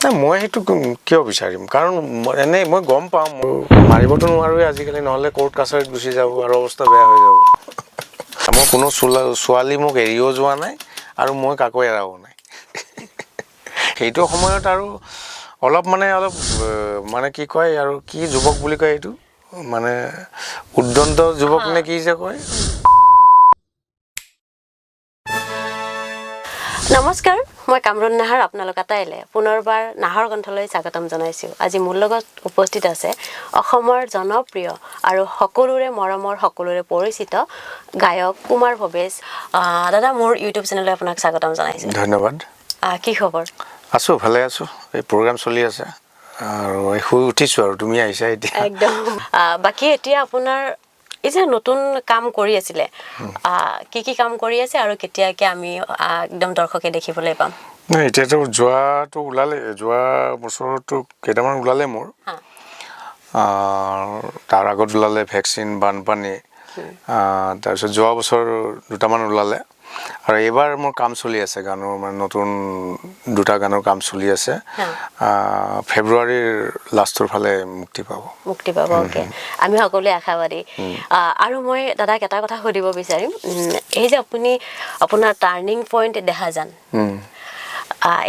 নাই, মই সেইটো কিয় বিচাৰিম? কাৰণ এনেই মই গম পাওঁ, মোৰ মাৰিবতো নোৱাৰোৱে আজিকালি, নহ'লে কোৰ্ট কাছাৰীত গুচি যাব আৰু অৱস্থা বেয়া হৈ যাব। মই কোনো ছোৱালী মোক এৰিও যোৱা নাই আৰু মই কাকো এৰাও নাই। সেইটো সময়ত আৰু অলপ মানে অলপ মানে কি কয় আৰু কি যুৱক বুলি কয় এইটো, মানে উদ্দণ্ড যুৱক নে কি যে কয়। নমস্কাৰ, মই কামৰুণ নাহাৰ, আপোনালোক আটাইলৈ পুনৰবাৰ নাহৰ গ্ৰন্থলৈ স্বাগতম জনাইছোঁ। আজি মোৰ লগত উপস্থিত আছে অসমৰ জনপ্ৰিয় আৰু সকলোৰে মৰমৰ, সকলোৰে পৰিচিত গায়ক কুমাৰ ভৱেশ। দাদা, মোৰ ইউটিউব চেনেললৈ আপোনাক স্বাগতম জনাইছোঁ। ধন্যবাদ। কি খবৰ? আছোঁ, ভালে আছোঁ। এই প্ৰগ্ৰাম চলি আছে আৰু এই শুই উঠিছোঁ আৰু তুমি আহিছা এতিয়া। একদম। বাকী এতিয়া আপোনাৰ এই যে নতুন কাম কৰি আছিলে, কি কি কাম কৰি আছে আৰু কেতিয়াকে আমি একদম দৰ্শকে দেখিবলৈ পাম? নাই, এতিয়াতো যোৱাটো ওলালে, যোৱা বছৰতো কেইটামান ওলালে মোৰ। তাৰ আগত ওলালে ভেকচিন, বানপানী, তাৰপিছত যোৱা বছৰ দুটামান ওলালে আৰু এইবাৰ মোৰ কাম চলি আছে গানৰ, মানে নতুন দুটা গানৰ কাম চলি আছে। ফেব্ৰুৱাৰীৰ লাষ্টৰ ফালে মুক্তি পাব। মুক্তি পাব, অ'কে, আমি সকলোৱে আশাবাদী। আৰু মই দাদাক এটা কথা সুধিব বিচাৰিম, এই যে আপুনি আপোনাৰ টাৰ্ণিং পইণ্ট দেহাজান,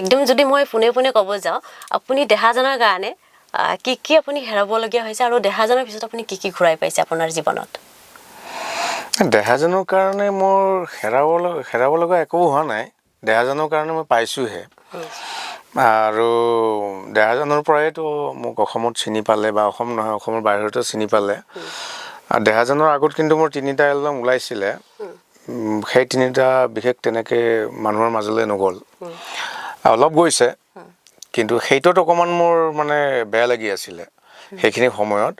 একদম যদি মই পোনে পোনে ক'ব যাওঁ, আপুনি দেহাজানৰ কাৰণে কি কি আপুনি হেৰাবলগীয়া হৈছে আৰু দেহাজানৰ পিছত আপুনি কি কি ঘূৰাই পাইছে আপোনাৰ জীৱনত? দেহাজানৰ কাৰণে মোৰ হেৰাব লগা একো হোৱা নাই, দেহাজানৰ কাৰণে মই পাইছোঁহে। আৰু দেহাজানৰ পৰাইতো মোক অসমত চিনি পালে, বা অসম নহয় অসমৰ বাহিৰতো চিনি পালে। আৰু দেহাজানৰ আগত কিন্তু মোৰ তিনিটা এলবাম ওলাইছিলে, সেই তিনিটা বিশেষ তেনেকৈ মানুহৰ মাজলৈ নগ'ল, অলপ গৈছে, কিন্তু সেইটোত অকণমান মোৰ মানে বেয়া লাগি আছিলে সেইখিনি সময়ত।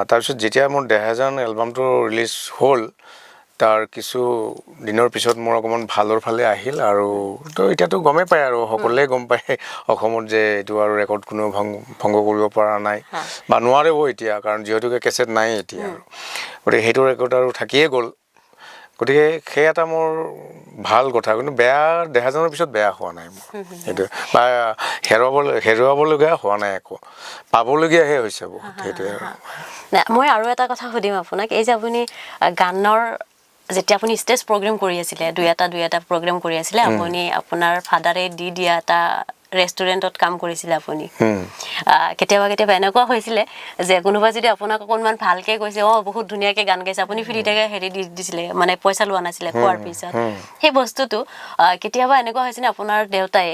তাৰপিছত যেতিয়া মোৰ দেহাজান এলবামটো ৰিলিজ হ'ল, তাৰ কিছু দিনৰ পিছত মোৰ অকণমান ভালৰ ফালে আহিল। আৰু তো এতিয়াতো গমেই পায় আৰু সকলোৱে গম পায় অসমত যে এইটো আৰু ৰেকৰ্ড কোনেও ভংগ কৰিব পৰা নাই বা নোৱাৰেও এতিয়া, কাৰণ যিহেতুকে কেছেট নাই এতিয়া আৰু, গতিকে সেইটো ৰেকৰ্ড আৰু থাকিয়ে গ'ল। গতিকে সেই এটা মোৰ ভাল কথা, কিন্তু বেয়া দেহাজানৰ পিছত বেয়া হোৱা নাই মোৰ, সেইটোৱে বা হেৰুৱাবলগীয়া হোৱা নাই, একো পাবলগীয়াহে হৈছে বহুত, সেইটোৱে আৰু। নাই, মই আৰু এটা কথা সুধিম আপোনাক, এই যে আপুনি গানৰ যেতিয়া আপুনি ষ্টেজ প্ৰগ্ৰেম কৰি আছিলে, দুই এটা প্ৰগ্ৰেম কৰি আছিলে, আপুনি আপোনাৰ ফাদাৰে দি দিয়া এটা ৰেষ্টুৰেণ্টত কাম কৰিছিলে আপুনি। কেতিয়াবা কেতিয়াবা এনেকুৱা হৈছিলে যে কোনোবা যদি আপোনাক অকণমান ভালকৈ কৈছে, অঁ বহুত ধুনীয়াকৈ গান গাইছে, আপুনি ফ্ৰীতে হেৰি দি দিছিলে, মানে পইচা লোৱা নাছিলে খোৱাৰ পিছত। সেই বস্তুটো কেতিয়াবা এনেকুৱা হৈছেনে আপোনাৰ দেউতাই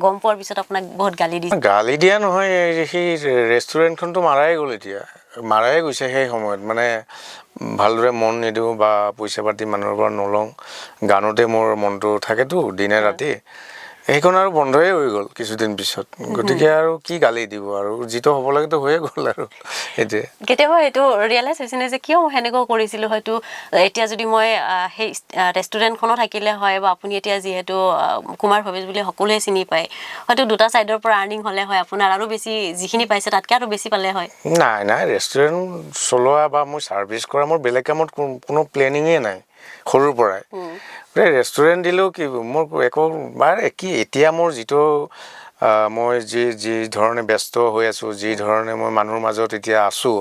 গম পোৱাৰ পিছত আপোনাক বহুত গালি দিছে? গালি দিয়া নহয়, সেই ৰেষ্টুৰেণ্টখনতো মাৰাই গ'ল, এতিয়া মাৰাই গৈছে সেই সময়ত, মানে ভালদৰে মন নিদিওঁ বা পইচা পাতি মানুহৰ পৰা নলওঁ, গানতে মোৰ মনটো থাকেতো দিনে ৰাতি, সেইখন আৰু বন্ধয়ে হৈ গ'ল কিছুদিন পিছত। গতিকে আৰু কি গালি দিব আৰু, যিটো হ'ব লাগেতো হৈয়ে গ'ল আৰু সেইটোৱে। কেতিয়াবা এইটো ৰিয়েলাইজ হৈছেনে যে কিয় মই সেনেকুৱা কৰিছিলোঁ, হয়তো এতিয়া যদি মই সেই ৰেষ্টুৰেণ্টখনো থাকিলে হয়, বা আপুনি এতিয়া যিহেতু কুমাৰ ভৱেশ বুলি সকলোৱে চিনি পায়, হয়তো দুটা ছাইডৰ পৰা আৰ্নিং হ'লে হয় আপোনাৰ আৰু বেছি, যিখিনি পাইছে তাতকৈ আৰু বেছি পালে হয়। নাই নাই, ৰেষ্টুৰেণ্ট চলোৱা বা মোৰ ছাৰ্ভিচ কৰা মোৰ বেলেগ কামত কোনো প্লেনিঙেই নাই সৰুৰ পৰাই। গতিকে ৰেষ্টুৰেণ্ট দিলেও কি মোৰ একো বা কি এতিয়া মোৰ যিটো মই যি ধৰণে ব্যস্ত হৈ আছোঁ, যি ধৰণে মই মানুহৰ মাজত এতিয়া আছোঁ,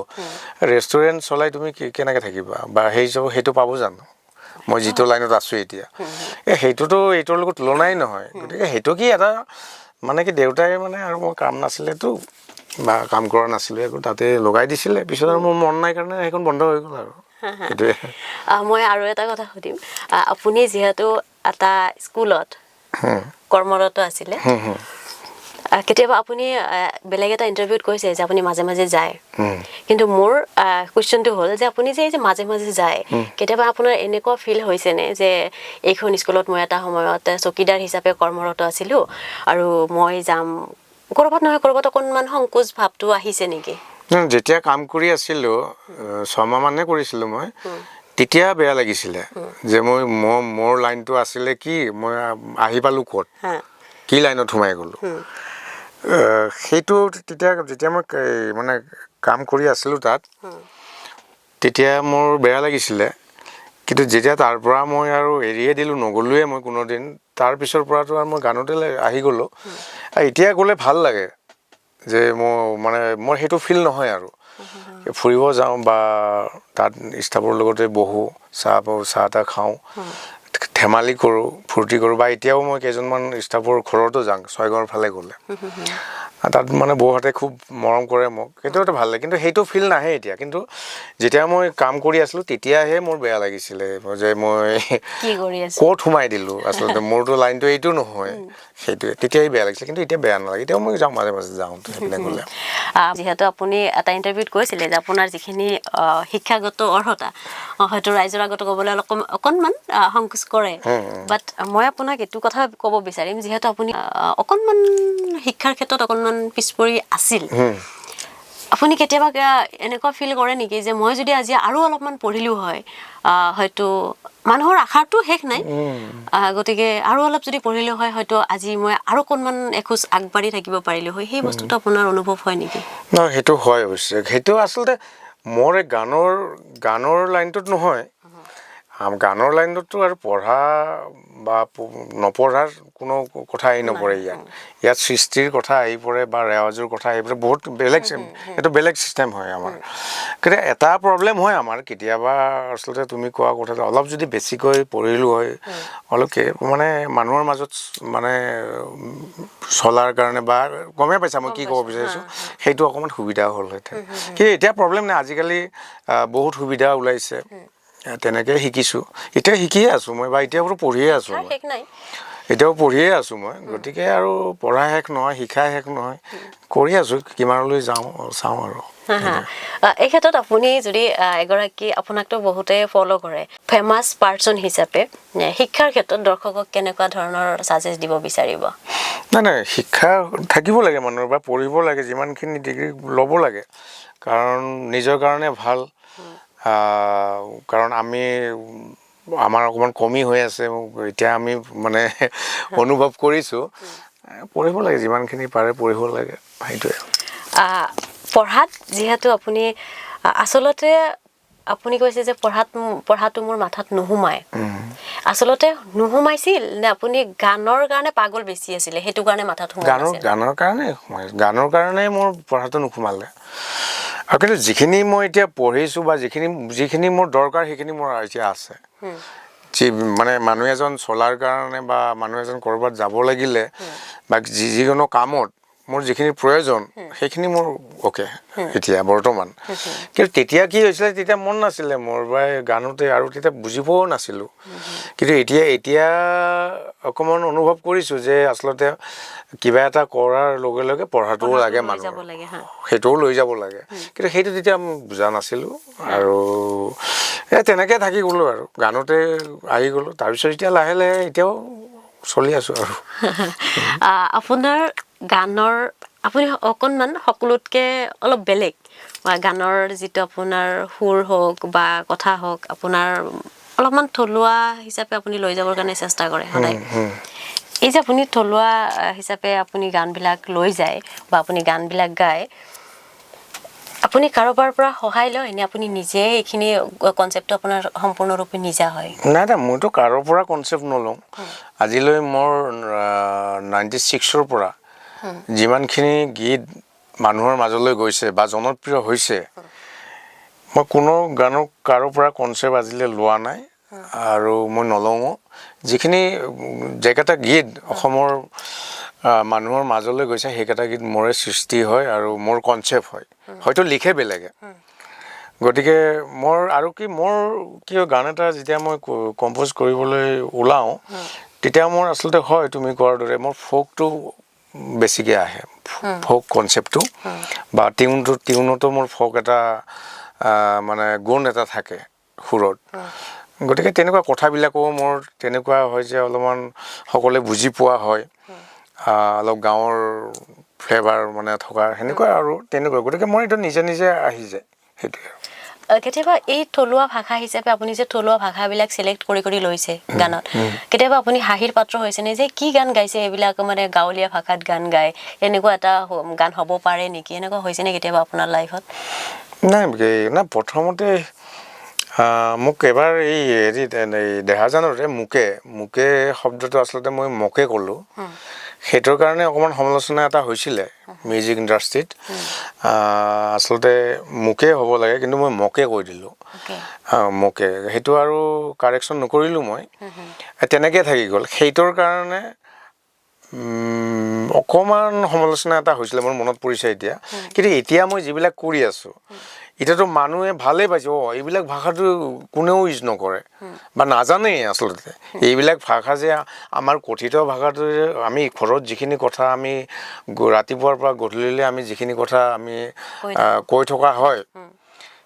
ৰেষ্টুৰেণ্ট চলাই তুমি কেনেকৈ থাকিবা বা সেইটো পাব জানো মই যিটো লাইনত আছোঁ এতিয়া, এই সেইটোতো এইটোৰ লগত তুলনাই নহয়। গতিকে সেইটো কি এটা মানে কি দেউতাই মানে আৰু মোৰ কাম নাছিলেতো বা কাম কৰা নাছিলোঁ একো, তাতে লগাই দিছিলে, পিছত আৰু মোৰ মন নাই কাৰণে সেইখন বন্ধ হৈ গ'ল আৰু সেইটোৱে। মই আৰু এটা কথা সুধিম, আপুনি যিহেতু এটা স্কুলত কৰ্মৰত আছিলে, কেতিয়াবা আপুনি বেলেগ এটা ইণ্টাৰভিউত কৈছে যে আপুনি মাজে মাজে যায়, কিন্তু মোৰ কুৱেশ্যনটো হ'ল যে আপুনি যে এই যে মাজে মাজে যায়, কেতিয়াবা আপোনাৰ এনেকুৱা ফিল হৈছেনে যে এইখন স্কুলত মই এটা সময়ত চকীদাৰ হিচাপে কৰ্মৰত আছিলোঁ আৰু মই যাম, ক'ৰবাত নহয় ক'ৰবাত অকণমান সংকোচ ভাৱটো আহিছে নেকি? নাই, যেতিয়া কাম কৰি আছিলোঁ, ছমাহ মানে কৰিছিলোঁ মই, তেতিয়া বেয়া লাগিছিলে যে মোৰ লাইনটো আছিলে কি, মই আহি পালোঁ ক'ত, কি লাইনত সোমাই গ'লোঁ। সেইটো তেতিয়া যেতিয়া মই মানে কাম কৰি আছিলোঁ তাত, তেতিয়া মোৰ বেয়া লাগিছিলে, কিন্তু যেতিয়া তাৰ পৰা মই আৰু এৰিয়ে দিলোঁ, নগ'লোৱে মই কোনোদিন, তাৰ পিছৰ পৰাতো আৰু মই গানতে আহি গ'লোঁ। আৰু এতিয়া গ'লে ভাল লাগে যে মোৰ মানে মোৰ সেইটো ফিল নহয় আৰু ফুৰিব যাওঁ বা তাত ষ্টাফৰ লগতে বহোঁ, চাহ তাহ খাওঁ, ধেমালি কৰোঁ, ফূৰ্তি কৰোঁ। বা এতিয়াও মই কেইজনমান ষ্টাফৰ ঘৰতো যাওঁ, ছয়গাঁৱৰ ফালে গ'লে তাত মানে বৌহঁতে খুব মৰম কৰে মোক, সেইটো এটা ভাল লাগে। কিন্তু সেইটো ফিল নাহে এতিয়া। কিন্তু যেতিয়া মই কাম কৰি আছিলোঁ তেতিয়াহে মোৰ বেয়া লাগিছিলে যে মই কি কৰি আছো, ক'ত সোমাই দিলোঁ, আচলতে মোৰতো লাইনটো এইটো নহয়, সেইটোৱে তেতিয়াই বেয়া লাগিছিলে। কিন্তু এতিয়া বেয়া নালাগে, এতিয়াও মই যাওঁ, মাজে মাজে যাওঁ সেইপিনে গ'লে। যিহেতু আপুনি এটা ইণ্টাৰভিউত কৈছিলে যে আপোনাৰ যিখিনি শিক্ষাগত অৰ্হতা হয়তো ৰাইজৰ আগত ক'বলৈ অলপ অকণমান সংকোচ কৰে, বাট মই আপোনাক এইটো কথা ক'ব বিচাৰিম, যিহেতু আপুনি অকণমান শিক্ষাৰ ক্ষেত্ৰত অকণমান পিছ পৰি আছিল, আপুনি কেতিয়াবা এনেকুৱা ফিল কৰে নেকি যে মই যদি আজি আৰু অলপমান পঢ়িলোঁ হয়, হয়তো মানুহৰ আশাটো শেষ নাই, গতিকে আৰু অলপ যদি পঢ়িলোঁ হয় হয়তো আজি মই আৰু অকণমান এখোজ আগবাঢ়ি থাকিব পাৰিলোঁ হয়, সেই বস্তুটো আপোনাৰ অনুভৱ হয় নেকি? নহয়, সেইটো হয় অৱশ্যে। সেইটো আচলতে মোৰ এই গানৰ লাইনটোত নহয়, গানৰ লাইনটোততো আৰু পঢ়া বা নপঢ়াৰ কোনো কথা আহি নপৰে ইয়াত। ইয়াত সৃষ্টিৰ কথা আহি পৰে বা ৰেৱাজৰ কথা আহি পৰে, বহুত বেলেগ, এইটো বেলেগ ছিষ্টেম হয় আমাৰ। কিন্তু এটা প্ৰব্লেম হয় আমাৰ কেতিয়াবা, আচলতে তুমি কোৱা কথাটো অলপ যদি বেছিকৈ পঢ়িলোঁ হয়, অলপ মানে মানুহৰ মাজত মানে চলাৰ কাৰণে বা গমেই পাইছা মই কি ক'ব বিচাৰিছোঁ, সেইটো অকণমান সুবিধা হ'লহেঁতেন। কিন্তু এতিয়া প্ৰব্লেম নাই, আজিকালি বহুত সুবিধা ওলাইছে, তেনেকৈ শিকিছোঁ, এতিয়া শিকিয়ে আছোঁ মই, বা এতিয়া বাৰু পঢ়িয়ে আছোঁ মই, এতিয়াও পঢ়িয়ে আছোঁ মই। গতিকে আৰু পঢ়া শেষ নহয়, শিক্ষা শেষ নহয়, কৰি আছোঁ, কিমানলৈ যাওঁ চাওঁ আৰু। এই ক্ষেত্ৰত আপুনি যদি এগৰাকী, আপোনাকতো বহুতে ফ'ল' কৰে, ফেমাছ পাৰ্চন হিচাপে শিক্ষাৰ ক্ষেত্ৰত দৰ্শকক কেনেকুৱা ধৰণৰ ছাজেষ্ট দিব বিচাৰিব? নাই নাই, শিক্ষা থাকিব লাগে মানুহৰ, বা পঢ়িব লাগে, যিমানখিনি ডিগ্ৰী ল'ব লাগে, কাৰণ নিজৰ কাৰণে ভাল। কাৰণ আমি আমাৰ অকণমান কমি হৈ আছে এতিয়া, আমি মানে অনুভৱ কৰিছোঁ, পঢ়িব লাগে, যিমানখিনি পাৰে পঢ়িব লাগে, সেইটোৱে। পঢ়াত যিহেতু আপুনি আচলতে আপুনি কৈছে যে পঢ়াটো মোৰ মাথাত নোসোমায়, আচলতে নোসোমাইছিল নে আপুনি গানৰ কাৰণে পাগল বেছি আছিলে সেইটো কাৰণে মাথাত সোমোৱা নাছিল? গানৰ কাৰণে সোমাই, গানৰ কাৰণে মোৰ পঢ়াটো নোসোমালে। আৰু কিন্তু যিখিনি মই এতিয়া পঢ়িছোঁ বা যিখিনি মোৰ দৰকাৰ সেইখিনি মোৰ এতিয়া আছে। যি মানে মানুহ এজন চলাৰ কাৰণে বা মানুহ এজন ক'ৰবাত যাব লাগিলে বা যিকোনো কামত মোৰ যিখিনি প্ৰয়োজন সেইখিনি মোৰ অ'কে এতিয়া বৰ্তমান। কিন্তু তেতিয়া কি হৈছিলে, তেতিয়া মন নাছিলে মোৰ বা গানতে, আৰু তেতিয়া বুজিবও নাছিলোঁ। কিন্তু এতিয়া অকণমান অনুভৱ কৰিছোঁ যে আচলতে কিবা এটা কৰাৰ লগে লগে পঢ়াটোও লাগে মানুহৰ, সেইটোও লৈ যাব লাগে। কিন্তু সেইটো তেতিয়া মই বুজা নাছিলোঁ আৰু এই তেনেকৈ থাকি গ'লোঁ আৰু গানতে আহি গ'লোঁ। তাৰপিছত এতিয়া লাহে লাহে এতিয়াও চলি আছোঁ আৰু। আপোনাৰ গানৰ আপুনি অকণমান সকলোতকৈ অলপ বেলেগ, বা গানৰ যিটো আপোনাৰ সুৰ হওক বা কথা হওক, আপোনাৰ অলপমান থলুৱা হিচাপে আপুনি লৈ যাবৰ কাৰণে চেষ্টা কৰে সদায়। এই যে আপুনি থলুৱা হিচাপে আপুনি গানবিলাক লৈ যায় বা আপুনি গানবিলাক গায়, আপুনি কাৰোবাৰ পৰা সহায় লয় নে আপুনি নিজে এইখিনি কনচেপ্টটো আপোনাৰ সম্পূৰ্ণৰূপে নিজা হয়? নাই নাই, মইতো কাৰো পৰা কনচেপ্ট নলওঁ। আজিলৈ মোৰ 96ৰ পৰা যিমানখিনি গীত মানুহৰ মাজলৈ গৈছে বা জনপ্ৰিয় হৈছে, মই কোনো গানৰ কাৰো পৰা কনচেপ্ট আজিলৈ লোৱা নাই আৰু মই নলওঁ। যিখিনি যেইকেইটা গীত অসমৰ মানুহৰ মাজলৈ গৈছে সেইকেইটা গীত মোৰে সৃষ্টি হয় আৰু মোৰ কনচেপ্ট হয়, হয়তো লিখে বেলেগে। গতিকে মোৰ আৰু কি, মোৰ কি গান এটা যেতিয়া মই কম্প'জ কৰিবলৈ ওলাওঁ তেতিয়া মোৰ আচলতে হয় তুমি কোৱাৰ দৰে মোৰ ফ'কটো বেছিকৈ আহে, ফ'ক কনচেপ্টটো বা টিউনতো মোৰ ফ'ক এটা মানে গুণ এটা থাকে সুৰত। গতিকে তেনেকুৱা কথাবিলাকো মোৰ তেনেকুৱা হয় যে অলপমান সকলোৱে বুজি পোৱা হয়, অলপ গাঁৱৰ ফ্লেভাৰ মানে থকা সেনেকুৱা আৰু তেনেকুৱা। গতিকে মই এইটো নিজে নিজে আহি যায়, সেইটোৱে। কেতিয়াবা এই থলুৱা ভাষা হিচাপে আপুনি যে থলুৱা ভাষাবিলাক চিলেক্ট কৰি কৰি লৈছে গানত, কেতিয়াবা আপুনি হাঁহিৰ পাত্ৰ হৈছেনে যে কি গান গাইছে এইবিলাক, মানে গাঁৱলীয়া ভাষাত গান গায়, এনেকুৱা এটা গান হ'ব পাৰে নেকি, এনেকুৱা হৈছেনে কেতিয়াবা আপোনাৰ লাইফত? নাই, নাই, প্ৰথমতে মোক এবাৰ এই হেৰি এই দেহাজানতে মোকে মোকে শব্দটো আচলতে মই মোকে ক'লোঁ, সেইটোৰ কাৰণে অকণমান সমালোচনা এটা হৈছিলে মিউজিক ইণ্ডাষ্ট্ৰীত। আচলতে মোকে হ'ব লাগে, কিন্তু মই মোকে কৈ দিলোঁ। মোকে সেইটো আৰু কাৰেকশ্যন নকৰিলোঁ মই, তেনেকৈ থাকি গ'ল। সেইটোৰ কাৰণে অকণমান সমালোচনা এটা হৈছিলে, মোৰ মনত পৰিছে এতিয়া। কিন্তু এতিয়া মই যিবিলাক কৰি আছোঁ, এতিয়াতো মানুহে ভালেই পাইছে, অঁ এইবিলাক ভাষাটো কোনেও ইউজ নকৰে বা নাজানেই আচলতে। এইবিলাক ভাষা যে আমাৰ কথিত ভাষাটো, আমি ঘৰত যিখিনি কথা আমি ৰাতিপুৱাৰ পৰা গধূলিলৈ আমি যিখিনি কথা আমি কৈ থকা হয়,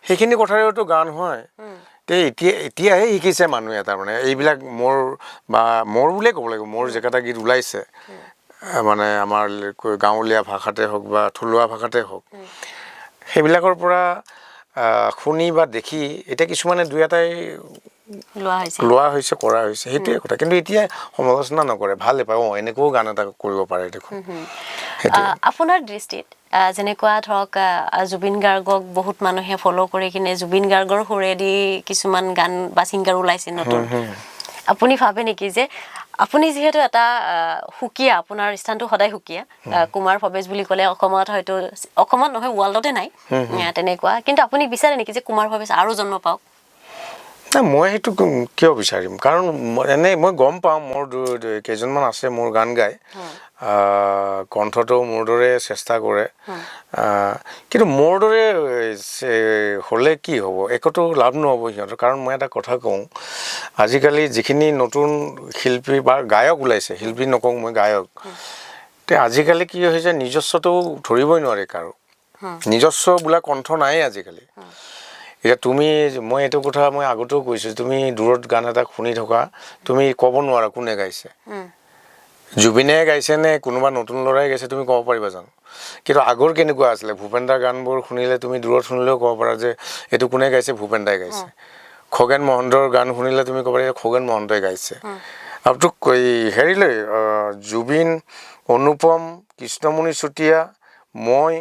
সেইখিনি কথাৰেওতো গান হয়। তে এতিয়াহে শিকিছে মানুহে, তাৰমানে এইবিলাক মোৰ বা মোৰ বুলিয়ে ক'ব লাগিব, মোৰ যেকেইটা গীত ওলাইছে মানে আমাৰ গাঁৱলীয়া ভাষাতে হওক বা থলুৱা ভাষাতে হওক, সেইবিলাকৰ পৰা শুনি বা দেখি এতিয়া কিছুমানে দুই এটাই লোৱা হৈছে, কৰা হৈছে, সেইটোৱে কথা। কিন্তু এতিয়া সমালোচনা নকৰে, ভালে পায়, অঁ এনেকুৱাও গান এটা কৰিব পাৰে দেখোন। আপোনাৰ দৃষ্টিত যেনেকুৱা ধৰক জুবিন গাৰ্গক বহুত মানুহে ফ'ল' কৰি কিনে জুবিন গাৰ্গৰ সুৰেদি কিছুমান গান বা ছিংগাৰ ওলাইছে নতুন, আপুনি ভাবে নেকি যে আপুনি যিহেতু এটা সুকীয়া, আপোনাৰ স্থানটো সদায় সুকীয়া, কুমাৰ ভৱেশ বুলি ক'লে অসমত হয়তো, অসমত নহয় ৱৰ্ল্ডতে নাই তেনেকুৱা, কিন্তু আপুনি বিচাৰে নেকি যে কুমাৰ ভৱেশ আৰু জন্ম পাওক? নাই, মই সেইটো কিয় বিচাৰিম, কাৰণ এনেই মই গম পাওঁ মোৰ কেইজনমান আছে মোৰ গান গায়, কণ্ঠটো মোৰ দৰে চেষ্টা কৰে, কিন্তু মোৰ দৰে হ'লে কি হ'ব, একোতো লাভ নহ'ব সিহঁতৰ। কাৰণ মই এটা কথা কওঁ, আজিকালি যিখিনি নতুন শিল্পী বা গায়ক ওলাইছে, শিল্পী নকওঁ মই, গায়ক, তে আজিকালি কি হৈছে, নিজস্বটো ধৰিবই নোৱাৰে কাৰো, নিজস্ব বোলা কণ্ঠ নায়েই আজিকালি। এতিয়া তুমি, মই এইটো কথা মই আগতেও কৈছোঁ, তুমি দূৰত গান এটা শুনি থকা, তুমি ক'ব নোৱাৰা কোনে গাইছে, জুবিনে গাইছে নে কোনোবা নতুন ল'ৰাই গাইছে, তুমি ক'ব পাৰিবা জানো? কিন্তু আগৰ কেনেকুৱা আছিলে, ভূপেন দাৰ গানবোৰ শুনিলে তুমি দূৰত শুনিলেও ক'ব পাৰা যে এইটো কোনে গাইছে, ভূপেন দাই গাইছে। খগেন মহন্তৰ গান শুনিলে তুমি ক'ব পাৰিবা খগেন মহন্তই গাইছে। আৰু তোক এই হেৰিলৈ জুবিন, অনুপম, কৃষ্ণমণি চুতীয়া, মই,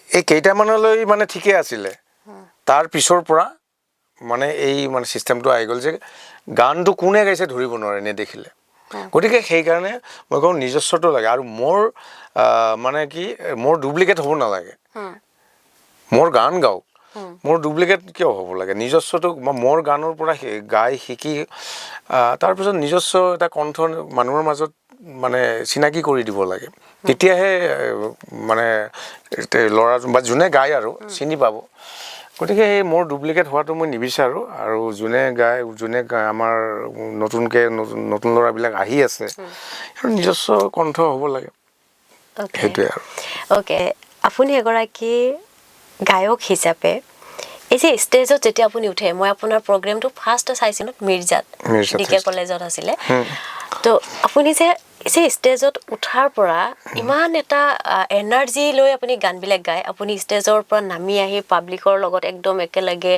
এই কেইটামানলৈ মানে ঠিকে আছিলে। তাৰ পিছৰ পৰা মানে এই মানে ছিষ্টেমটো আহি গ'ল যে গানটো কোনে গাইছে ধৰিব নোৱাৰে নেদেখিলে। গতিকে সেইকাৰণে মই কওঁ নিজস্বটো লাগে। আৰু মোৰ মানে কি, মোৰ ডুপ্লিকেট হ'ব নালাগে, মোৰ গান গাওক, মোৰ ডুপ্লিকেট কিয় হ'ব লাগে? নিজস্বটো মোৰ গানৰ পৰা গাই শিকি তাৰপিছত নিজস্ব এটা কণ্ঠ মানুহৰ মাজত মানে চিনাকি কৰি দিব লাগে, তেতিয়াহে মানে ল'ৰা বা যোনে গায় আৰু চিনি পাব। গতিকে সেই মোৰ ডুপ্লিকেট হোৱাটো মই নিবিচাৰোঁ। আৰু যোনে গায়, যোনে আমাৰ নতুনকৈ নতুন নতুন ল'ৰাবিলাক আহি আছে, আৰু নিজস্ব কণ্ঠ হ'ব লাগে, সেইটোৱে আৰু। অ'কে, আপুনি এগৰাকী গায়ক হিচাপে এই যে ষ্টেজত যেতিয়া আপুনি উঠে, মই আপোনাৰ প্ৰগ্ৰেমটো ফাৰ্ষ্ট চাইছিলোঁ মিৰ্জাত, ডি কে কলেজত আছিলে, তো আপুনি যে যে ষ্টেজত উঠাৰ পৰা ইমান এটা এনাৰ্জি লৈ আপুনি গানবিলাক গায়, আপুনি ষ্টেজৰ পৰা নামি আহি পাব্লিকৰ লগত একদম একেলগে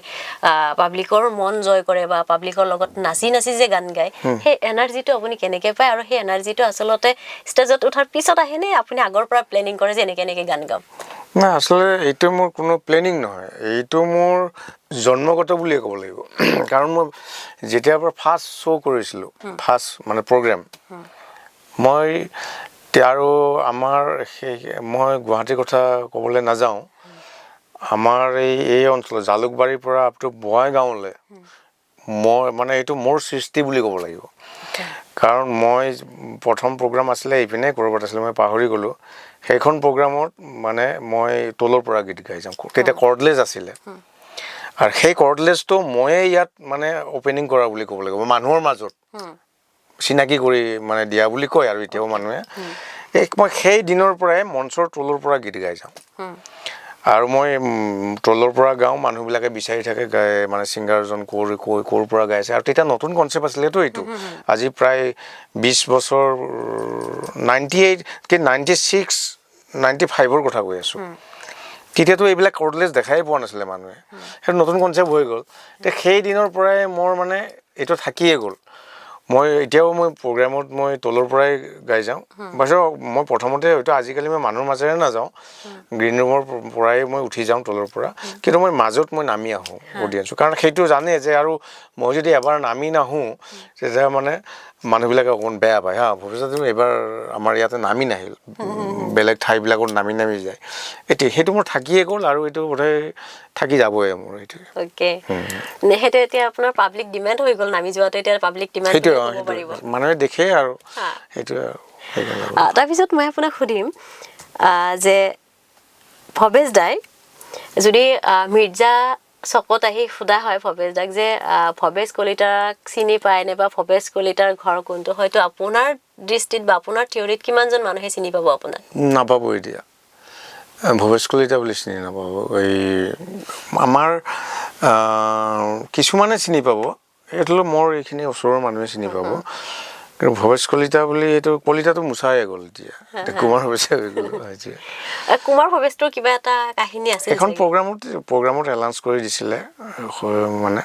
পাব্লিকৰ মন জয় কৰে বা পাব্লিকৰ লগত নাচি নাচি যে গান গায়, সেই এনাৰ্জিটো আপুনি কেনেকৈ পায়? আৰু সেই এনাৰ্জিটো আচলতে ষ্টেজত উঠাৰ পিছত আহেনে আপুনি আগৰ পৰা প্লেনিং কৰে যে এনেকৈ এনেকৈ গান গাম? নাই, আচলতে এইটো মোৰ কোনো প্লেনিং নহয়, এইটো মোৰ জন্মগত বুলিয়ে ক'ব লাগিব। কাৰণ মই যেতিয়াৰ পৰা ফাৰ্ষ্ট শ্ব' কৰিছিলোঁ, ফাৰ্ষ্ট মানে প্ৰগ্ৰেম, মই আৰু আমাৰ সেই, মই গুৱাহাটীৰ কথা ক'বলৈ নাযাওঁ, আমাৰ এই অঞ্চলত জালুকবাৰীৰ পৰা আপ টু বঙাইগাঁৱলৈ মই মানে এইটো মোৰ সৃষ্টি বুলি ক'ব লাগিব। কাৰণ মই প্ৰথম প্ৰগ্ৰাম আছিলে এইপিনে ক'ৰবাত আছিলে, মই পাহৰি গ'লোঁ। সেইখন প্ৰগ্ৰামত মানে মই তলৰ পৰা গীত গাই যাওঁ, তেতিয়া কৰ্ডলেছ আছিলে, আৰু সেই কৰ্ডলেছটো ময়ে ইয়াত মানে অ'পেনিং কৰা বুলি ক'ব লাগিব, মানুহৰ মাজত চিনাকি কৰি মানে দিয়া বুলি কয় আৰু এতিয়াও মানুহে। এই মই সেই দিনৰ পৰাই মঞ্চৰ তলৰ পৰা গীত গাই যাওঁ, আৰু মই তলৰ পৰা গাওঁ, মানুহবিলাকে বিচাৰি থাকে গাই মানে ছিংগাৰজন ক'ৰ ক'ৰ পৰা গাইছে। আৰু তেতিয়া নতুন কনচেপ্ট আছিলেতো এইটো, আজি প্ৰায় 20 বছৰ, 98 কি 96 95ৰ কথা কৈ আছোঁ। তেতিয়াতো এইবিলাক কৰ্ডলেছ দেখাই পোৱা নাছিলে মানুহে, সেইটো নতুন কনচেপ্ট হৈ গ'ল। তে সেই দিনৰ পৰাই মোৰ মানে এইটো থাকিয়ে গ'ল। মই এতিয়াও মই প্ৰগ্ৰেমত মই তলৰ পৰাই গাই যাওঁ। পাছত মই প্ৰথমতে হয়তো আজিকালি মই মানুহৰ মাজেৰে নাযাওঁ, গ্ৰীণ ৰুমৰ পৰাই মই উঠি যাওঁ তলৰ পৰা, কিন্তু মই মাজত মই নামি আহোঁ অডিয়েঞ্চো, কাৰণ সেইটো জানে যে আৰু মই যদি এবাৰ নামি নাহোঁ তেতিয়া মানে মানুহবিলাকে অকণমান বেয়া পায়। হা, ভৱিষ্যতে এইবাৰ আমাৰ ইয়াতে নামি নাহিল, বেলেগ ঠাইবিলাকত নামি নামি যায়। এতিয়া সেইটো মোৰ থাকিয়ে গ'ল আৰু এইটো বোধহয় থাকি যাবই মোৰ এইটো। অ'কে, সেইটো এতিয়া আপোনাৰ পাব্লিক ডিমাণ্ড হৈ গ'ল, নামি যোৱাটো এতিয়া পাব্লিক ডিমাণ্ড সেইটোৱে ক'ব পাৰিব, মানুহে দেখে আৰু সেইটোৱে আৰু সেইকাৰণে। তাৰপিছত মই আপোনাক সুধিম যে ভৱেশ দাই যদি মিৰ্জা চকত আহি সোধা হয় ভৱেশ দাক যে ভৱেশ কলিতাক চিনি পায় নে বা ভৱেশ কলিতাৰ ঘৰ কোনটো, হয়তো আপোনাৰ দৃষ্টিত বা আপোনাৰ থিয়ৰিত কিমানজন মানুহে চিনি পাব আপোনাক? নাপাব, এতিয়া ভৱেশ কলিতা বুলি চিনি নাপাব। এই আমাৰ কিছুমানে চিনি পাব, সেইটো মোৰ এইখিনি ওচৰৰ মানুহে চিনি পাব, কিন্তু ভৱেশ কলিতা বুলি এইটো কলিতাটো মোচায়ে গ'ল এতিয়া, কুমাৰ ভৱেশে হৈ গ'ল। কুমাৰ ভৱেশটোৰ কিবা এটা কাহিনী আছে এখন প্ৰগ্ৰামত এনাউন্স কৰি দিছিলে মানে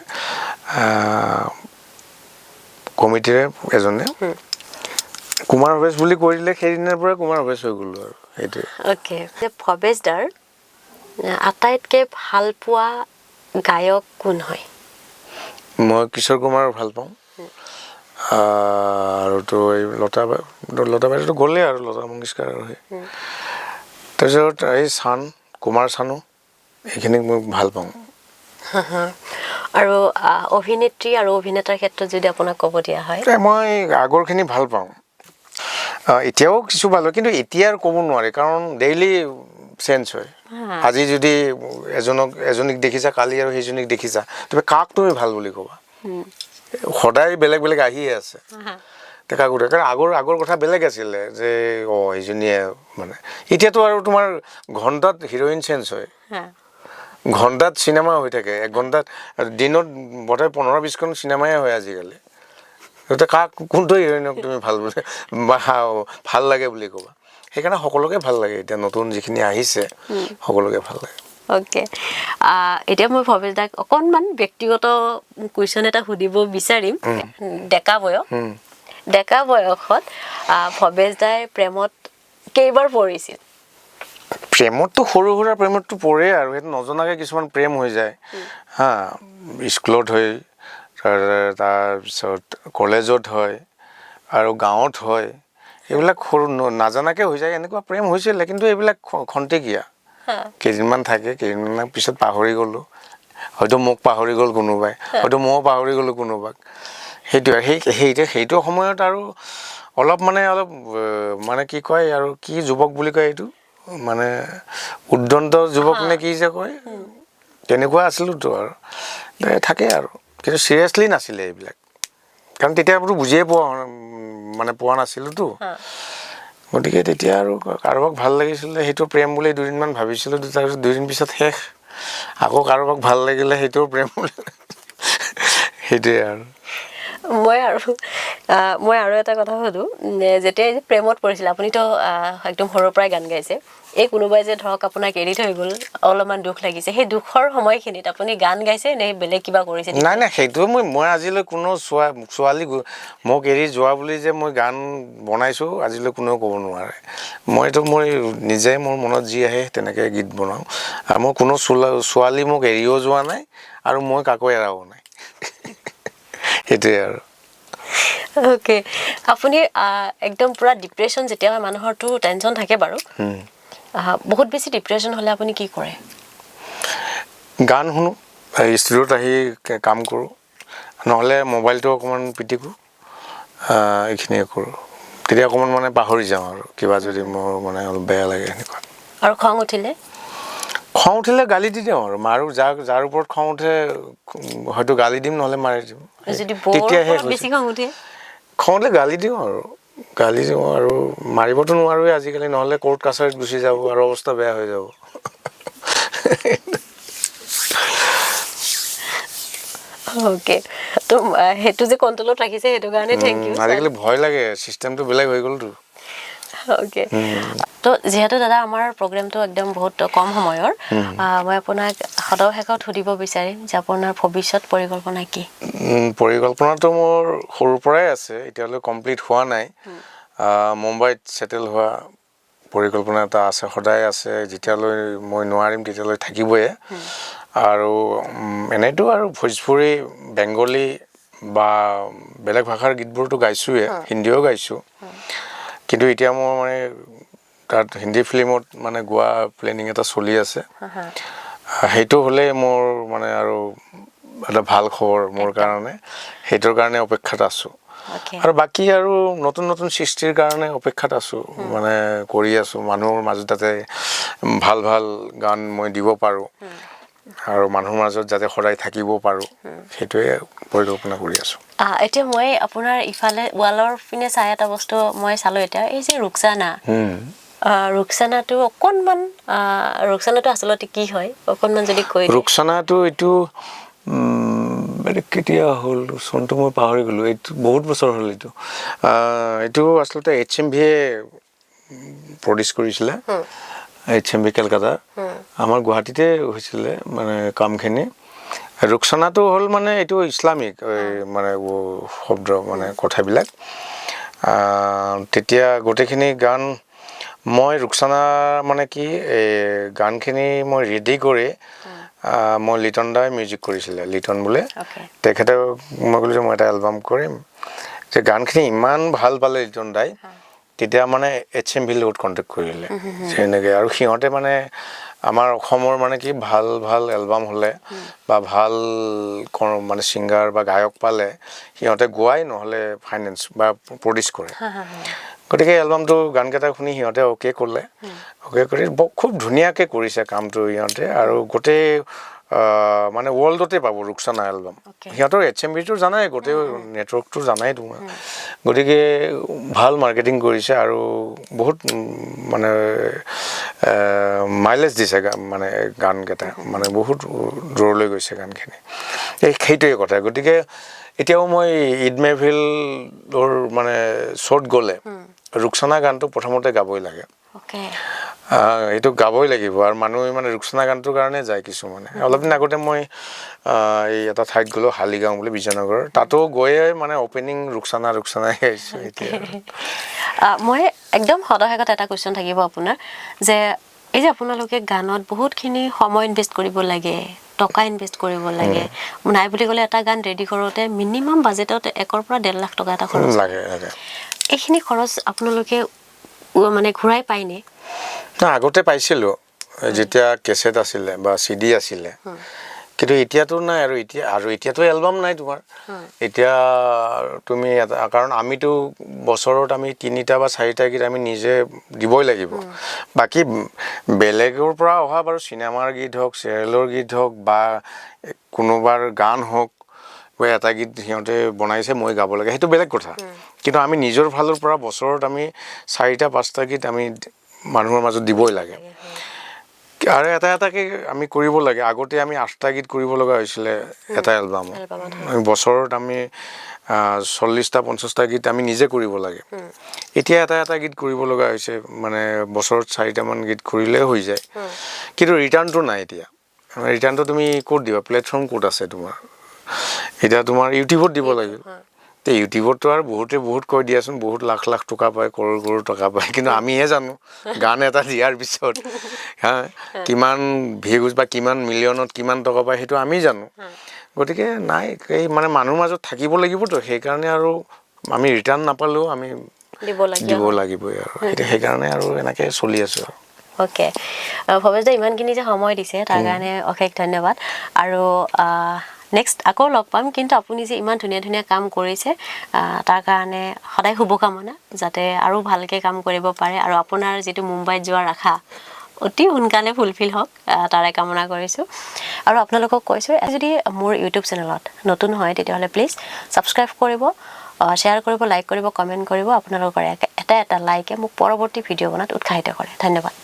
কমিটিৰে এজনে, কুমাৰ ভৱেশ বুলি কৈ দিলে, সেইদিনাৰ পৰাই কুমাৰ ভৱেশ হৈ গ'লো আৰু সেইটোৱে। অ'কে, ভৱেশ দাৰ আটাইতকৈ ভাল পোৱা গায়ক কোন হয়? মই কিশোৰ কুমাৰ ভাল পাওঁ, আৰুতো এই লতা বাইদেউতো গ'লেই আৰু লতা মংগেশকাৰ আৰু সেই, তাৰপিছত এই চান, কুমাৰ চানু, এইখিনিক মই ভাল পাওঁ। আৰু অভিনেত্ৰী আৰু অভিনেতাৰ ক্ষেত্ৰত যদি আপোনাক ক'ব দিয়া হয়? মই আগৰখিনি ভাল পাওঁ, এতিয়াও কিছু ভাল হয়, কিন্তু এতিয়া আৰু ক'ব নোৱাৰি, কাৰণ ডেইলি চেঞ্জ হয়। আজি যদি এজনীক দেখিছা, কালি আৰু সেইজনীক দেখিছা, তুমি কাক তুমি ভাল বুলি ক'বা? সদায় বেলেগ বেলেগ আহিয়ে আছে। কাৰণ আগৰ কথা বেলেগ আছিলে যে অঁ এইজনীয়ে মানে, এতিয়াতো আৰু তোমাৰ ঘণ্টাত হিৰইন চেঞ্জ হয়, ঘণ্টাত চিনেমা হৈ থাকে, এক ঘণ্টাত দিনত বোধহয় 15-20খন চিনেমাই হয় আজিকালি। গতিকে কাক কোনটো হিৰইনক তুমি ভাল বুলি বা ভাল লাগে বুলি ক'বা? সেইকাৰণে সকলোকে ভাল লাগে, এতিয়া নতুন যিখিনি আহিছে সকলোকে ভাল লাগে। অ'কে, এতিয়া মই ভৱেশ দাক অকণমান ব্যক্তিগত কুৱেশ্যন এটা সুধিব বিচাৰিম। ডেকা বয়সত ভৱেশ দাই প্ৰেমত কেইবাৰ পৰিছিল? প্ৰেমততো সৰু সুৰা প্ৰেমততো পৰে আৰু, সেইটো নজনাকৈ কিছুমান প্ৰেম হৈ যায়। হা, স্কুলত হয়, তাৰপিছত কলেজত হয়, আৰু গাঁৱত হয়, এইবিলাক সৰু নাজানাকৈ হৈ যায়। এনেকুৱা প্ৰেম হৈছিলে, কিন্তু এইবিলাক খন্তেকীয়া, কেইদিনমান থাকে, কেইদিনমান পিছত পাহৰি গ'লোঁ, হয়তো মোক পাহৰি গ'ল কোনোবাই, হয়তো ময়ো পাহৰি গ'লোঁ কোনোবাক, সেইটোৱে। সেইটো সময়ত আৰু অলপ মানে অলপ মানে কি কয় আৰু কি যুৱক বুলি কয় এইটো, মানে উদ্যন্ত যুৱক নে কি যে কয়, তেনেকুৱা আছিলোঁতো আৰু থাকে আৰু, কিন্তু চিৰিয়াছলি নাছিলে এইবিলাক, কাৰণ তেতিয়া বুজিয়ে পোৱা মানে পোৱা নাছিলোঁতো। গতিকে তেতিয়া আৰু কাৰোবাক ভাল লাগিছিলে সেইটো প্ৰেম বুলি দুদিনমান ভাবিছিলোঁ, তাৰপিছত দুদিন পিছত শেষ, আকৌ কাৰোবাক ভাল লাগিলে সেইটোও প্ৰেম বুলি, সেইটোৱে আৰু। মই আৰু এটা কথা সোধোঁ, যেতিয়া প্ৰেমত পৰিছিলে, আপুনিতো একদম সৰুৰ পৰাই গান গাইছে, এই কোনোবাই যে ধৰক আপোনাক এৰি থৈ গ'ল, অলপমান দুখ লাগিছে, সেই দুখৰ সময়খিনিত আপুনি গান গাইছে নে বেলেগ কিবা কৰিছে? নাই নাই, সেইটো মই আজিলৈ কোনো ছোৱালী মোক এৰি যোৱা বুলি যে মই গান বনাইছোঁ আজিলৈ কোনেও ক'ব নোৱাৰে। মইতো মই নিজে মোৰ মনত যি আহে তেনেকৈ গীত বনাওঁ, আৰু মই কোনো ছোৱালী মোক এৰিও যোৱা নাই আৰু মই কাকো এৰাও নাই, সেইটোৱে আৰু। অ'কে, আপুনি একদম পূৰা ডিপ্ৰেশ্যন যেতিয়া হয়, মানুহৰতো টেনশ্যন থাকে বাৰু, বহুত বেছি ডিপ্ৰেশ্যন হ'লে আপুনি কি কৰে? গান শুনো, ষ্টুডিঅ'ত আহি কাম কৰোঁ, নহ'লে মোবাইলটো অকণমান পিটিকোঁ, এইখিনিয়ে কৰোঁ, তেতিয়া অকণমান মানে পাহৰি যাওঁ আৰু কিবা যদি মোৰ মানে অলপ বেয়া লাগে এনেকুৱা। আৰু খং উঠিলে? খং উঠিলে গালি দি দিওঁ আৰু, মাৰো, যাৰ ওপৰত খং উঠে হয়তো গালি দিম, নহ'লে মাৰি দিম। তেতিয়াহে বেছি খং উঠে? খং উঠিলে গালি দিওঁ আৰু, গালি দিওঁ আৰু, মাৰিবতো নোৱাৰোৱে আজিকালি, নহ'লে কোৰ্ট কাছাৰীত গুচি যাব আৰু অৱস্থা বেয়া হৈ যাব। অ'কে, তো সেইটো যে কণ্ট্ৰলত ৰাখিছে সেইটো কাৰণে thank U. আজিকালি ভয় লাগে, চিষ্টেমটো বেলেগ হৈ গ'লতো। অ'কে, তো যিহেতু দাদা আমাৰ প্ৰগ্ৰেমটো একদম বহুত কম সময়ৰ, মই আপোনাক সদৌ শেষত সুধিব বিচাৰিম যে আপোনাৰ ভৱিষ্যত পৰিকল্পনা কি? পৰিকল্পনাটো মোৰ সৰুৰ পৰাই আছে, এতিয়ালৈ কমপ্লিট হোৱা নাই। মুম্বাইত ছেটেল হোৱা পৰিকল্পনা এটা আছে, সদায় আছে, যেতিয়ালৈ মই নোৱাৰিম তেতিয়ালৈ থাকিবয়ে। আৰু এনেইতো আৰু ভোজপুৰী, বেংগলী বা বেলেগ ভাষাৰ গীতবোৰতো গাইছোঁৱে, হিন্দীও গাইছোঁ, কিন্তু এতিয়া মোৰ মানে তাত হিন্দী ফিল্মত মানে গোৱা প্লেনিং এটা চলি আছে। সেইটো হ'লে মোৰ মানে আৰু এটা ভাল খবৰ মোৰ কাৰণে, সেইটোৰ কাৰণে অপেক্ষাত আছোঁ। আৰু বাকী আৰু নতুন নতুন সৃষ্টিৰ কাৰণে অপেক্ষাত আছোঁ, মানে কৰি আছোঁ, মানুহৰ মাজত যাতে ভাল ভাল গান মই দিব পাৰোঁ আৰু মানুহৰ মাজত যাতে সদায় থাকিব পাৰোঁ, সেইটোৱে পৰিকল্পনা কৰি আছোঁ। এতিয়া মই আপোনাৰ ইফালে ৱালৰ পিনে চাই এটা বস্তু মই চালোঁ এতিয়া, এই যে ৰুকচানা, ৰুকচানাটো অকণমান, ৰুকচানাটো আচলতে কি হয় অকণমান যদি কৈ দিয়ে। ৰুকচানাটো এইটো এইটো কেতিয়া হ'ল চনটো মই পাহৰি গ'লোঁ, এইটো বহুত বছৰ হ'ল। এইটো এইটো আচলতে এইচ এম ভিয়ে প্ৰডিউচ কৰিছিলে, এইচ এম ভি কেলকাতা, আমাৰ গুৱাহাটীতে হৈছিলে মানে কামখিনি। ৰুকচানাটো হ'ল মানে এইটো ইছলামিক মানে শব্দ মানে কথাবিলাক। তেতিয়া গোটেইখিনি গান মই ৰুকচানা মানে কি এই গানখিনি মই ৰেডি কৰি মই লিটন দাই মিউজিক কৰিছিলে, লিটন বোলে, তেখেতক মই ক'লোঁ যে মই এটা এলবাম কৰিম, যে গানখিনি ইমান ভাল পালে লিটন দাই, তেতিয়া মানে এইচ এম ভিৰ লগত কণ্টেক্ট কৰিলে তেনেকৈ। আৰু সিহঁতে মানে আমাৰ অসমৰ মানে কি ভাল ভাল এলবাম হ'লে বা ভাল মানে ছিংগাৰ বা গায়ক পালে সিহঁতে গোৱাই, নহ'লে ফাইনেন্স বা প্ৰডিউচ কৰে। গতিকে এলবামটো গানকেইটা শুনি সিহঁতে অ'কে ক'লে, অ'কে কৰি খুব ধুনীয়াকৈ কৰিছে কামটো সিহঁতে। আৰু গোটেই মানে ৱৰ্ল্ডতে পাব ৰুকচানা এলবাম, সিহঁতৰ এইচ এম ভিটো জানাই, গোটেই নেটৱৰ্কটো জানাই তোমাৰ, গতিকে ভাল মাৰ্কেটিং কৰিছে আৰু বহুত মানে মাইলেজ দিছে মানে গানকেইটা, মানে বহুত দূৰলৈ গৈছে গানখিনি, এই সেইটোৱে কথা। গতিকে এতিয়াও মই ঈদ মেহফিলৰ মানে শ্ব'ত গ'লে ৰুকচানা গানটো প্ৰথমতে গাবই লাগে। এইটো গাবই লাগিব আৰু মানুহে মানে ৰুকচানা গানটোৰ কাৰণে যায় কিছুমানে। অলপ দিন আগতে মই এই এটা ঠাইত গ'লোঁ, হালিগাঁও বুলি বিজয়নগৰ, তাতো গৈয়ে মানে অ'পেনিং ৰুকচানা ৰুকচানাই গাইছোঁ এতিয়া। মই একদম সদশেষত এটা কুৱেশ্যন থাকিব আপোনাৰ, যে এই যে আপোনালোকে গানত বহুতখিনি সময় ইনভেষ্ট কৰিব লাগে, টকা ইনভেষ্ট কৰিব লাগে, নাই বুলি ক'লে এটা গান ৰেডি কৰোঁতে মিনিমাম বাজেটত 1 পৰা 1.5 লাখ টকা এটা খৰচ লাগে, লাগে। এইখিনি খৰচ আপোনালোকে মানে ঘূৰাই পায়নে? না, আগতে পাইছিলোঁ যেতিয়া কেছেট আছিলে বা চি ডি আছিলে, কিন্তু এতিয়াতো নাই। আৰু এতিয়া, আৰু এতিয়াতো এলবাম নাই তোমাৰ। এতিয়া তুমি এটা, কাৰণ আমিতো বছৰত আমি 3টা বা 4টা গীত আমি নিজে দিবই লাগিব। বাকী বেলেগৰ পৰা অহা বাৰু চিনেমাৰ গীত হওক, চিৰিয়েলৰ গীত হওক বা কোনোবাৰ গান হওক, বা এটা গীত সিহঁতে বনাইছে মই গাব লাগে, সেইটো বেলেগ কথা। কিন্তু আমি নিজৰ ফালৰ পৰা বছৰত আমি 4টা 5টা গীত আমি মানুহৰ মাজত দিবই লাগে। আৰু এটা এটাকে আমি কৰিব লাগে। আগতে আমি 8টা গীত কৰিব লগা হৈছিলে এটা এলবামত, আমি বছৰত আমি 40টা 50টা গীত আমি নিজে কৰিব লাগে। এতিয়া এটা এটা গীত কৰিব লগা হৈছে, মানে বছৰত 4টামান গীত কৰিলে হৈ যায়। কিন্তু ৰিটাৰ্ণটো নাই এতিয়া। ৰিটাৰ্ণটো তুমি ক'ত দিবা, প্লেটফৰ্ম ক'ত আছে তোমাৰ? এতিয়া তোমাৰ ইউটিউবত দিব লাগিব। তে ইউটিউবততো আৰু বহুতে বহুত কৈ দিয়াচোন, বহুত লাখ লাখ টকা পায়, কৰোৰ কৰোৰ টকা পায়, কিন্তু আমিহে জানো গান এটা দিয়াৰ পিছত হা কিমান ভিউজ বা কিমান মিলিয়নত কিমান টকা পায় সেইটো আমি জানো। গতিকে নাই, এই মানে মানুহৰ মাজত থাকিব লাগিবতো, সেইকাৰণে আৰু আমি ৰিটাৰ্ণ নাপালেও আমি দিব লাগিবই আৰু সেইকাৰণে আৰু এনেকৈ চলি আছোঁ আৰু। অ'কে, ভৱেশ দা ইমানখিনি যে সময় দিছে তাৰ কাৰণে অশেষ ধন্যবাদ। আৰু নেক্সট আকৌ লগ পাম, কিন্তু আপুনি যে ইমান ধুনীয়া ধুনীয়া কাম কৰিছে তাৰ কাৰণে সদায় শুভকামনা, যাতে আৰু ভালকৈ কাম কৰিব পাৰে আৰু আপোনাৰ যিটো মুম্বাইত যোৱাৰ আশা অতি সোনকালে ফুলফিল হওক, তাৰে কামনা কৰিছোঁ। আৰু আপোনালোকক কৈছোঁ, যদি মোৰ ইউটিউব চেনেলত নতুন হয় তেতিয়াহ'লে প্লিজ ছাবস্ক্ৰাইব কৰিব, শ্বেয়াৰ কৰিব, লাইক কৰিব, কমেণ্ট কৰিব। আপোনালোকৰ এটা এটা লাইকে মোক পৰৱৰ্তী ভিডিঅ' বনাত উৎসাহিত কৰে। ধন্যবাদ।